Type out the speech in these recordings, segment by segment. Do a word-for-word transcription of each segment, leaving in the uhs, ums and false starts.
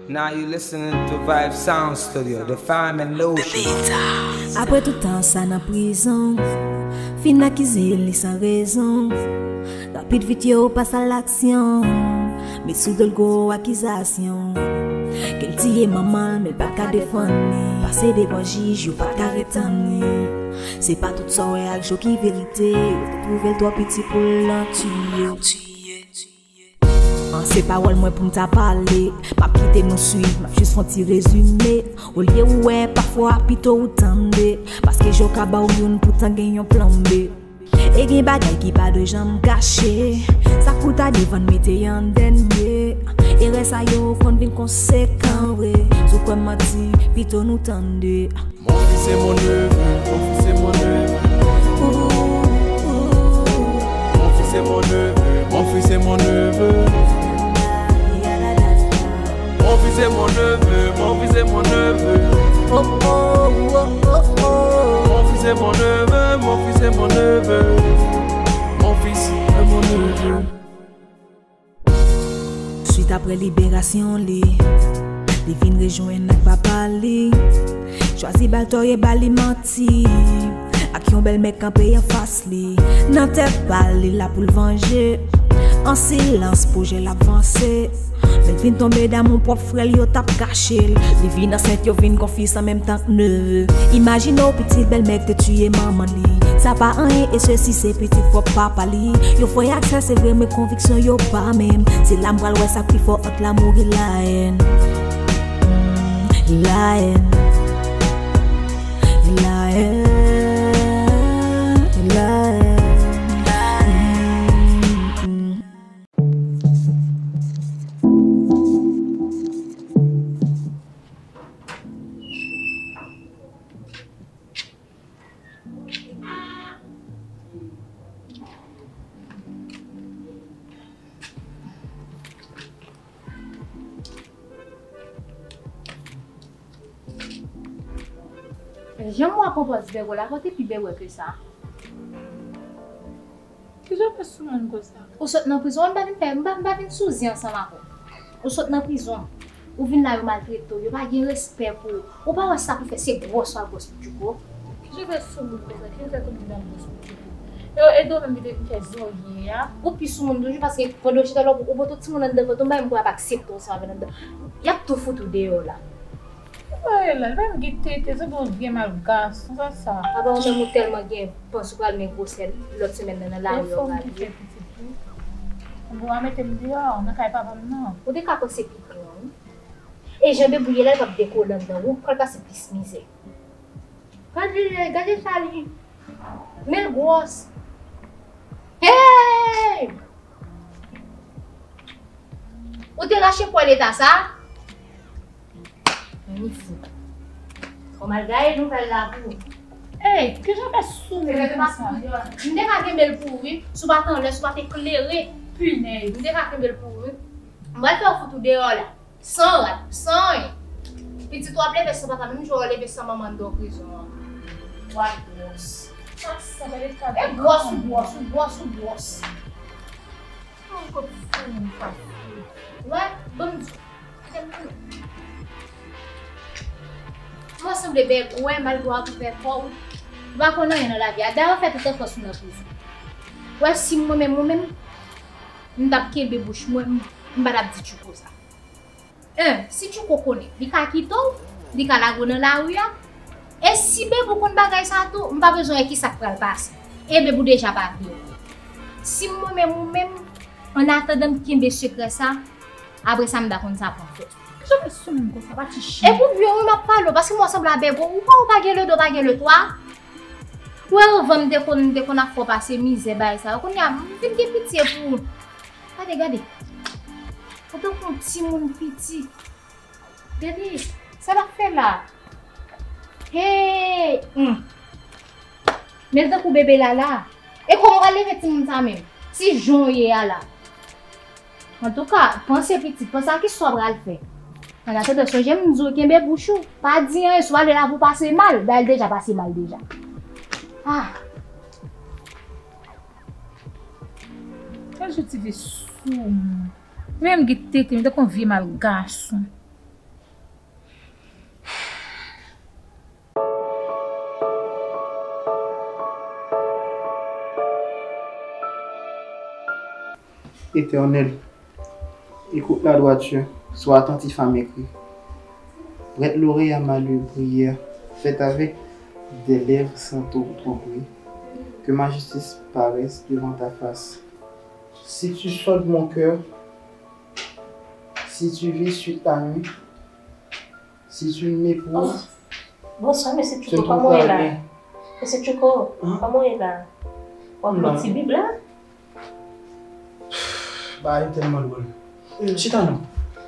Now you listening to Vibe Sound Studio, the fine and lotion. Apre tout tan sa nan prizon, fin akize li san rezon. Rapid vit yo pas a laksyon, met sou do l gwo akizasyon. Ke l tiye manman l, men l pa ka defann li. Pase devan jij, yo pa ka retann li. Se pa tout sa w wè ak je w ki verite. Yo te twouve l twò piti pou l nan tiye. An, se pawòl mwen pou m ta pale. M ap kite nou swiv, m ap jis fè yon ti rezime. Olye ou wè, pafwa pito ou tande. Paske je w ka ba w youn, poutan gen yon plan B. E gen bagay ki pa dwe janm kache. Sa k pou ta devan n mete an dènye. Erè sa yo konn vin konsekan vre. Si w kwè m manti, pito nou tande. Mon fils est mon neveu, mon fils est mon neveu. Mon fils est mon neveu, mon fils est mon neveu. Mon fils est mon neveu, mon fils est mon neveu. Oh, oh, oh, oh, oh. Mon fils est mon neveu, mon fils est mon neveu. Mon fils est mon neveu. Swit apre liberasyon li, li vin rejwenn ak papa li. Chwazi ba l tò e ba li manti. Ak yon bèlmè kanpe anfas li. Nan tèt pa l, li la pou l vanje. An silans, pwojè l ap vanse. Men l vin tonbe damou pwòp frè l, yo t ap kache l. Li vin ansent, yo vin konfis an menm tan k neve. Imajine w pitit bèlmè k te tiye manman li. Sa pa anyen, e sesi se pitit pwòp papa li. Yo fè y ak sè, se vre, men konviksyon yo pa menm. Se la m pral wè sa k pi fò ant lamou e layèn. Mm, layèn. Layèn. Layèn. Mm, mm. Jan m wè konpòz bègò la, kote pi bègò ke sa? Kijan w fè sou moun konsa? Ou sot nan prizon, m pa vin fè, m pa, m pa vin souzi ansanm ak ou. Ou sot nan prizon, ou vin la yo maltrete w, yo pa gen respè pou ou. Ou pa wè sa pou fè, se gwòs w al gwòs pou Djouko. Kijan w fè sou moun konsa? Kijan w fè konn vin al gwòs pou Djouko? E, e dwe menm ki te vin fè zòrye a. Ou pi sou moun toujou paske pandan w chita la, ou pote yon timoun anndan vant ou, m pa menm kwè y ap aksepte w sa avè l anndan. Y ap tou fout ou deyò la. Ay la, li pa menm gen tete, se bon vye mal gason, sa sa. Apa ou menm ou tèlman gen pans ou pral men gwosè lòt semèn nan nan lari yo pral ye. Bon, a mete m deyò, nan kay papa m nan. Ou te ka panse pi gran, wi. E jan Bebou ye la, li p ap dekole anndan, ou pral pase plis mizè. Gade, gade sa li. Men l gwòs. Hey! Ou te rache pwa leta sa? Men li fou. Kòman l gaye nouvèl la pou ou? Ey, kijan w fè sou moun konsa? M te ka kenbe l pou ou, wi. Si w pa t anlè, si w pa te klere. Pinèz. M te ka kenbe l pou ou, wi. M pral fè w fout ou deyò la. San rad, san anyen. Pitit w ap leve san papa, menm jan w leve san manman anndan prizon an. W ap gwòs. E gwòs ou gwòs, ou gwòs, ou gwòs. Mwen sanble bègwè, malgre w ap ouvè kò w, ou pa konn anyen nan lavi a. Dayè w fè tout efò sou nan prizon. Wè, si mwen menm, mwen menm, m t ap kenbe bouch mwen, m, m pa t ap di Tchouko sa. En, si Tchouko konnen, li ka kite w, li ka lage w nan lari a. E si Bebou konn bagay sa tou, m pa bezwen wè kisa k pral pase. E Bebou deja pa vle w. Si mwen menm ou menm, annatandan m kenbe sekrè sa, apre sa m ta konn sa pou m fè. Kijan w fè sou moun konsa, pa ti chen? E pou byen wi m ap pale w, paske m wè w sanble a bègò, ou pa, ou pa gen le de, ou pa gen le twa. Ou wè anvan m te konn, m te konn ap fè w pase mizè bagay sa yo, kounye a m vin gen pitye pou ou. Gade, gade. Ou tankou yon timoun piti. Gade, sa l ap fè la? Hey! Hmm. Men l tankou bebe lala. E kòman w pral leve timoun sa menm? Si jan w ye a la. Antouka, panse pitit, panse a kisa w pral fè. Annatandan, sonje m di w kenbe bouch ou. Pa di anyen, si w ale la pou w pase mal. Dayè l deja pase mal deja. Ah! Kèl jan ti vye sou moun. Li menm gen tete, li tankou yon vye mal gason. Éternel, écoute la droiture, sois attentif à mes cris. Prête l'oreille à ma prière, faite avec des lèvres sans trop tromperie. Que ma justice paraisse devant ta face. Si tu sondes mon cœur, si tu vis suite la nuit, si tu m'éprouves, Bonswa, mesye Tchouko, kòman w ye la? Mesye Tchouko, kòman w ye la? W ap li ti Bib la? Bagay tèlman dwòl. Chita non.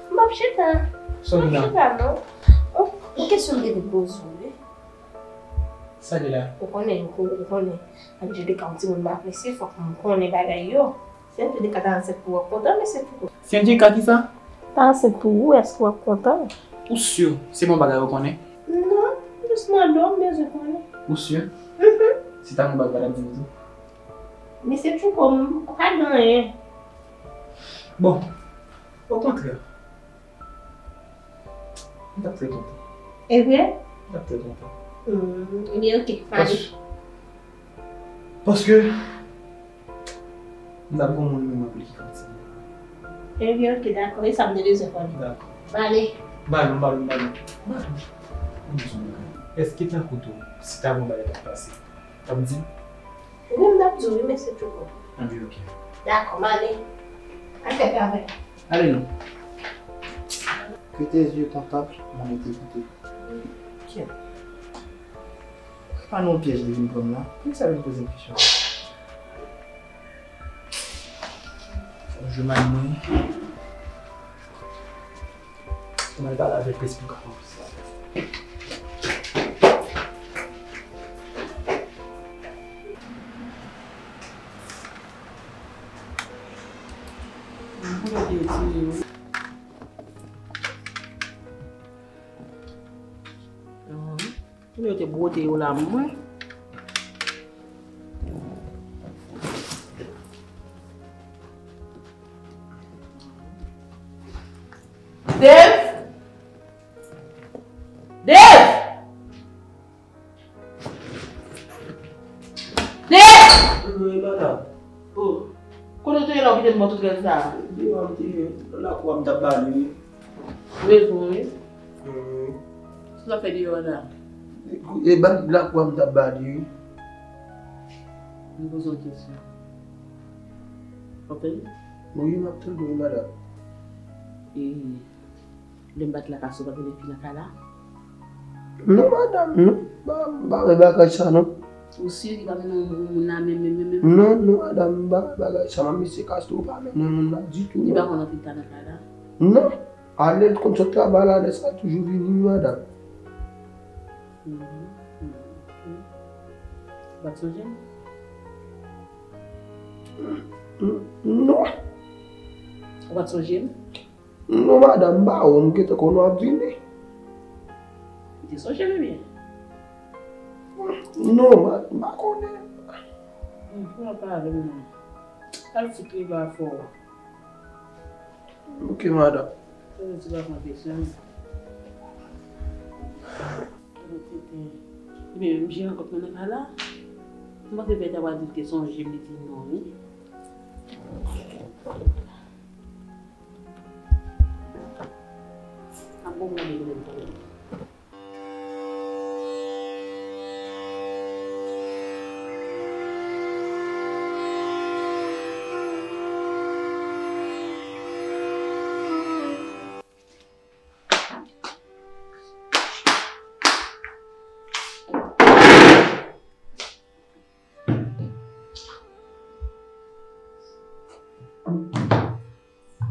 M p ap chita. M p ap chita non. Yon kesyon m te vin poze w wi. Sa ki la? Ou konnen, ou konnen Angelica yon timoun m apresye, fòk m konnen bagay yo. Si Angelica ta ansent pou ou, w ap kontan, mesye Tchouko? Si Angelica ki sa? Ta ansent pou ou, èske w ap kontan? Ou si se bon bagay ou konnen? Non, m jis mande w, m bezwen konnen. Ou si? Mhm. Si ta bon bagay, w pa t ap di m tou? Mesye Tchouko, m pa gen anyen. Bon, okontrè, m t ap trè kontan. E vre? M t ap trè kontan. Hmm, ebyen, oke, ale. Paske, paske, m t ap gon moun menm anpil ki konn ti. Ebyen, oke, dakò. E sa m te bezwen konnen. Dakò. M ale. M ale, m ale, m ale. M ale. M di w, èske tankou tou, si ta gon bagay t ap pase, w ap di m? Wi, m t ap di w, wi, mesye Tchouko. Anben, oke. Dakò, m ale. Al fè travay. Ale non. Que tes yeux contemplent mon intégrité. Kèt. Pa nan yon pyèj li vin pran m la. Poukisa l vin poze m kesyon sa? Fò m jwe may mwen. Mwen al pale avèk lespri kapab sa. Mwen konnen ke yo tire yo. Kounye yo te bwote yo la mwen. Dave! Dave! Dave! Wi, madanm. Oh. Kote w te ye la, w kite m bò tout rèl sa a? Deyò a m te ye, nan lakou a m t ap bale, wi. Rezon, wi. Mhm. Sa w ap fè deyò a la? E, e, ba, lakou a m t ap bale, wi. M poze w kesyon. W ap tande? Wi, m ap tande w, madanm. E, lè m bat lakay sa, w pa mennen fi nan kay la? Non, madanm, non. M pa, m pa wè bagay sa, non. Ou si li pa mennen yon moun la menm, menm, menm, menm? Non, non, madanm, m pa wè bagay sa. Manmi, se Castro pa mennen moun la ditou, non. Li pa konn anpil ta nan kay la? Non. Ale l konn sot travay la, lè sa l toujou vini, wi, madanm. Mhm, mhm, ok. Ou pa t sonje m? N-, n-, non. Ou pa t sonje m? Non, madanm, m pa wè w, m gentan konnen w ap vini. Ou te sonje m, ebyen? Non, ma-, m pa konnen. Hmm, pou w ap pale m non. Al fout rive afè w. Ok, madanm. Sa vle di pa pran kesyon. Ebyen, m jere kòk mwen nan kay la. M panse Bèta pral di l te sonje m, li di non, wi. Ap bon mande m menm.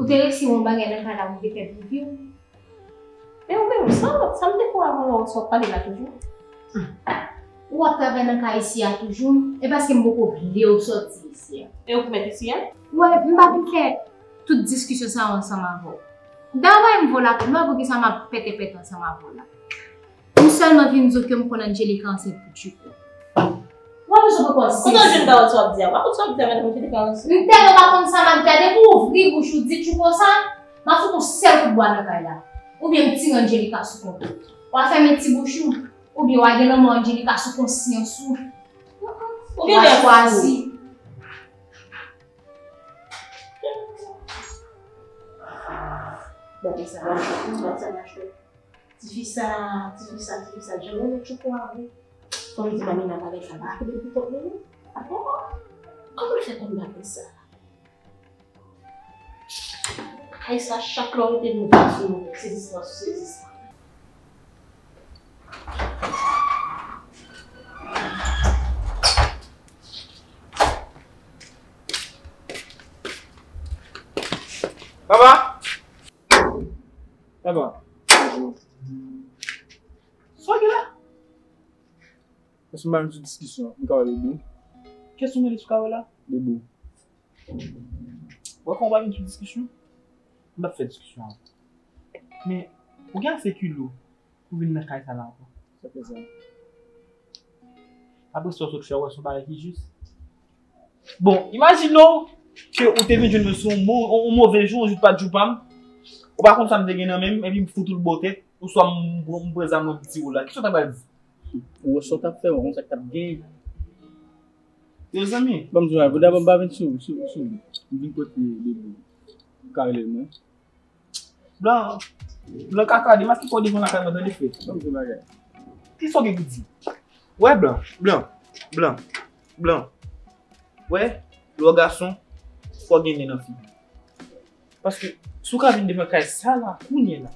Ou te resi wè yon bagay nan kay la pou w te fè pou vi w. Men ou menm, sa, sa m te fè w avan la, ou sot pale la toujou? Ou ap travay nan kay isi a toujou? E paske m poko vle w soti isi a. E ou ki mèt isi a? Wè, m pa vin fè tout diskisyon sa yo ansanm avè w. Dayè, m voye w lakay, m pa wè poukisa m ap pètèpèt ansanm avè w la. M sèlman vin di w ke m konn Angelica ansent pou Tchouko. W ap bezwen pran konsyansyon. Kote w jwenn pawòl sa w ap di a? W ap konn sa w ap di a, madanm Angelica ansent? M tèlman pa konn sa m ap di a, depi w ouvri bouch ou di Tchouko sa, m ap fout yon sèl kout bwa nan kay la. Oubyen m tire Angelica sou kont ou. W a fèmen ti bouch ou, oubyen w a gen lanmò Angelica sou konsyans ou. Ou genlè fou. W a chwazi. Gade sa, gade sa, gade sa. Tifi sa, tifi sa, tifi sa, jan mwen tchouko a wi. Fò m di Mamina bagay sa pa kenbe pou kont li non. Oh, kòman l fè konn bagay sa? Kay sa, chak lè w rete nou vin sou nou, sezisman sou sezisman. Papa! Papa! Sa w gen la? Èske m pa vin sou diskisyon? M ka wè Bebe? Kiyès ou mele sou kawè la? Bebe. Wè kòman w pa vin sou diskisyon? M p ap fè diskisyon avè w. Men, ou gen ase kilo pou vin nan kay sa la ankò. Sa fè sa. Apre sa w sot fè, w wè se yon bagay ki jis. Bon, imajine w ke ou te vin jwenn mwen sou yon mo-, yon move jou, yon jou pa t jou pa m. Ou pa konn sa m te gen nan men m, epi m fout ou l bò tèt, oswa m, m, m pran zam mwen m tire w la. Kisa w ta pral di? Ou wè sa w t ap fè, ou wè konn sa k t ap genyen. Mezanmi. Ban m di w, pou dabò m pa vin sou, sou, sou, m vin kote Bebe. Ou ka rele l mwen. Blan, blan kaka, demaske kò w devan lakay mwen, tande frè. Ban m di w bagay. Kisa w gen pou di? Wè blan, blan, blan, blan. Wè, lè w gason, fò w gen nen nan figi w. Paske, si w ka vin devan kay sa la, kounye la,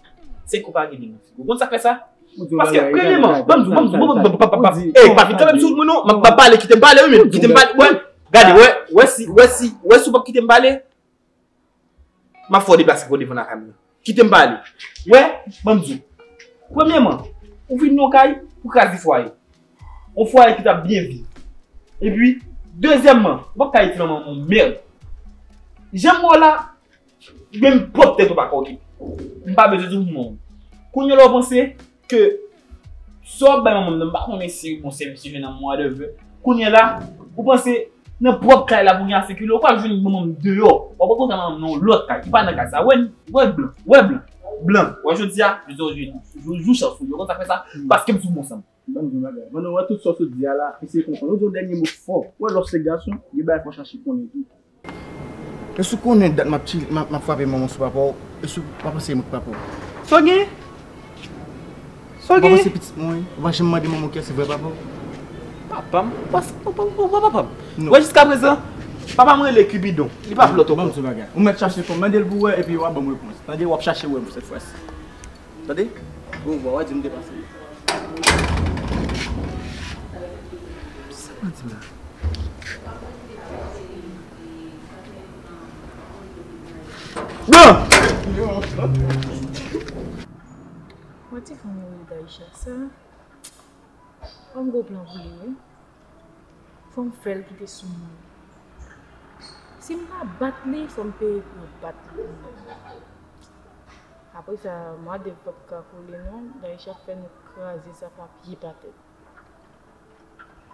se ke w pa gen nen nan figi w. Ou konn sa k fè sa? Paske, premyèman, ban m di w, ban m di w, ban m di w, ban m di w, ban m di w, ey, pa vin kanpe m sou wout mwen non, m ap pale, kite m pale, wi, men kite m pale, wè, gade, wè, wè si, wè si, wè si w p ap kite m pale, m ap fè w deplase pou w devan lakay mwen. Kite m pale. Wè, ban m di w. Premyèman, ou vin nan yon kay pou kraze fwaye. Yon fwaye ki t ap byen viv. Epi, dezyèmman, ou p ap ka rete nan manman w mèd. Jan m wè w la, menm pwòp tèt ou pa ka okipe. M pa bezwen di w pou manman w. Kounye a la w panse ke sa w ap bay manman m nan, m pa konnen si bon sèvis li jwenn nan mwa de ve. Kounye a la, ou panse nan pwòp kay la pou gen ase kilo, ou pral jwenn manman m deyò. W ap rankontre manman m nan yon lòt kay, ki pa nan kay sa. Wè, wè blan, wè blan, blan. Wè jodi a, jodi a, jodi jou, jou chans ou, yo konn sa k fè sa, paske m sou bon san m. Ban m di w bagay. Pandan w wè tout sa w sot di a la, eseye konprann. Ou di yon dènye mo fò. Wè lè w se gason, gen bagay fò w chache konnen tou. Èske w konnen dat m ap tchile, m ap, m ap frape manman w sou papa w? Èske w pa panse e mwen ki papa w? Sa w gen? Sa w gen? Ou pa panse pitit mwen wi? Ou pa janm mande manman w kiyès ki vrè papa w? Papa m? Ou pa, ou pa, ou pa papa m? Non. Wè jiskaprezan, papa m rele Cupidon. Li pa vle lòt ankò. Ban m di w bagay. Ou mèt chache fò w mande l pou w wè epi w a ban m repons. Tande, w ap chache wè m sèt fwa si. Tande? Bon, bon, w a di m deplase. Sa w di la? Bon! Mwen ti fanm wi Daïcha sa. Fò m gon plan pou li wi. Fò m fè l kite sou mwen. Si m pa bat li, fò m peye pou yo bat li. Apre sa, mwa dev p ap ka koule non, Daïcha ap fè nou kraze sa pa pye pa tèt.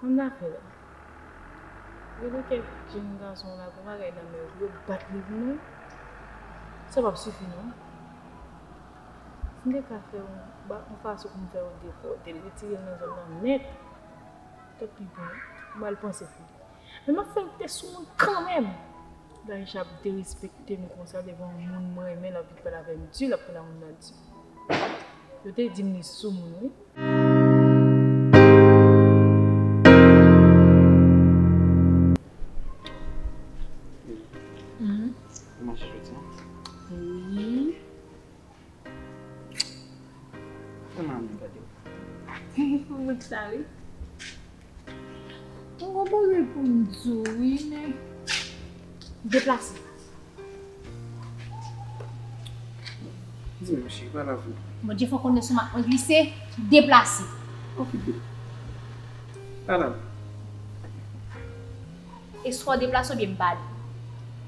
Ann afè la. Rele kèk jenn gason la, gon bagay nan men yo, pou yo bat li pou nou. Sa p ap sifi non. Si m te ka fè yon, ba, yon fason pou m fè yo depòte l, retire l nan zòn nan nèt, t ap pi bon. M al panse pou li. Men m ap fè l te sou mwen kanmenm. Daïcha ap derespekte m konsa devan yon moun mwen renmen, l ap vin pale avè m di, l ap pale a moun nan di. Yo te di m li sou moun wi. Mhm. Ou mache jodi a? Wi. Kòman m gade w? Ou wont sa wi. Mwen gon bagay pou m di w wi, men deplase. Di m, cheri, pale avè m. Bondye fè w konnen sou mak mwen glise, deplase. Okipe. Pale avè m. E swa w deplase oubyen m pale.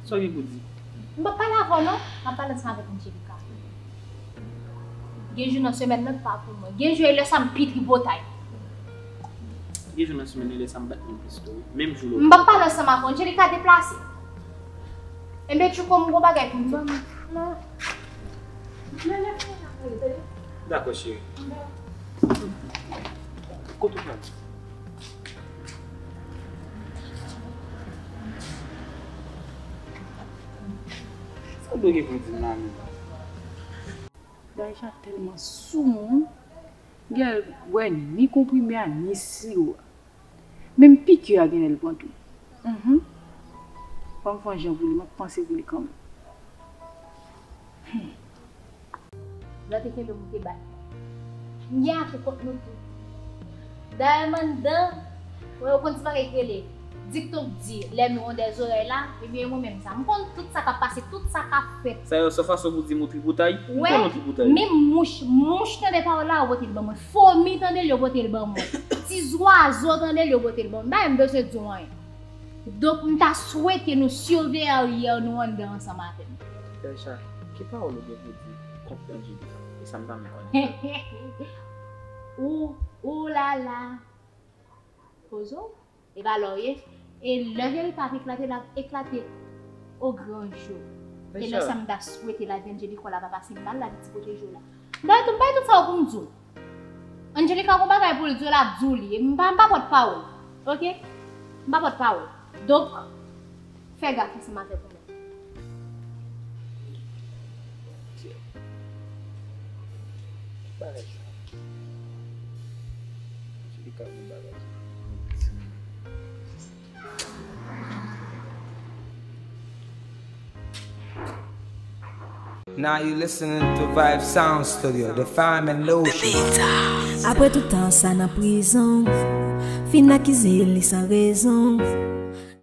Sa w gen pou di? M p ap pale avè w non, m ap pale ansanm avèk Angelica. Gen jou nan semèn nan k pa pou mwen. Gen jou e lè sa m pi tripotay. Gen jou nan semèn nan e lè sa m bat moun plis tou wi. Menm jou lòt. M p ap pale ansanm avè w, Angelica deplase. Enben tchouko m gon bagay pou m di w. Dakò cheri. Kote w pral? Sa w dwe gen pou w di m la menm? Aisha tèlman sou moun, gèl bwè ni konprime a ni siwo a. Menm piki a genlè l pran tou. Mhm. Fò m fè yon jan pou li, m ap panse pou li kanmenm. Hmm. Lè te kenbe m te bay. M gen ate kont nou tou. Dayè m anndan, wè, ou konn ti bagay ki rele dikton k di, les murs ont des oreilles la, ebyen, mwen menm sa. M konn tout sa k ap pase, tout sa k ap fèt. Sa yo se fason pou di m ou tripoutay? M Wè, konn ou tripoutay. Menm mouch, mouch tande pawòl la, yo pote l ban mwen. Fomi tande l, yo pote l ban mwen. Ti zwazo tande l, yo pote l ban mwen. M pa menm bezwen di w anyen. Donk, m ta swete nou siveye aryè nou anndan ansanm avè m. Aisha, ki pawòl ou gen pou di kont Angelica? E sa m ta renmen konnen. Ou, ou la la. Pozo, e pa lè w ye. E lè Angelica ap eklate, l ap eklate o gran jou. E lè sa m ta swete lavi Angelica la pa pase mal, lavi ti pwoteje w la. Dayè tou, m bay tout sa yo pou m di w. Angelica gon bagay pou l di w, l ap di w li. M pa, m pa pòt pawòl. Oke? M pa pòt pawòl. Donk, fè gaf ansanm avèk ou menm. Ki bagay sa? Angelica gon bagay. Now you listening to Vibe Sound Studio, the fine and lotion. Apre tout tan sa nan prizon, fin akize li san rezon.